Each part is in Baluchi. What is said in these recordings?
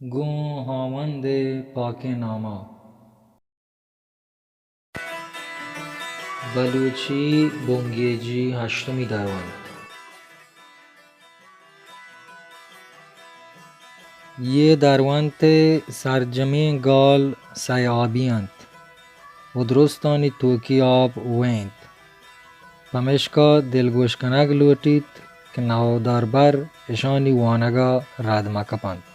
گوں ہاوند ءِ پاکیں نام ءَ۔ بلوچی بنگیجی ہشتمی درونت۔ اے درونت ءِ سرجمیں گال سئے آبی انت و درستانی توکی آب وینت۔ پمیشکا دلگوش کنگ لوٹیت کہ نودربر اشانی وانگ ءَ رد مہ کپنت۔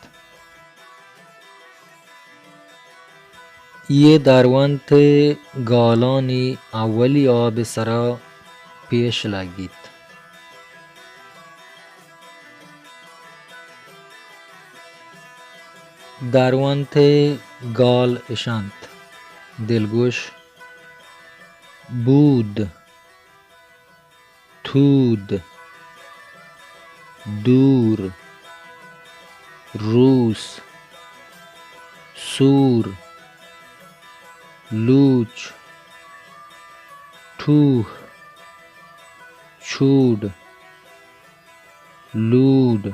اے درونت ءِ گالانی اولی آب ءِ سرا پیش لگیت۔ درونت ءِ گال اش انت: دلگوش، بود، تود، دور، روس، سور، لوچ، ٹوہ، چوڈ، لوڈ،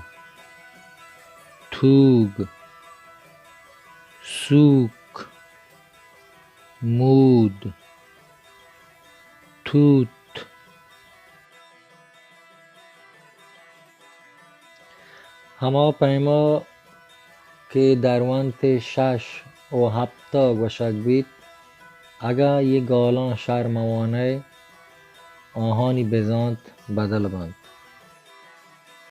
توگ، سوک، مود، توت۔ ہما پیما کہ درونت ءِ شش و ہپت ءَ گوشگ بیت، اگاں اے گالاں شر مہ وانئے، آہانی بزانت بدل بنت۔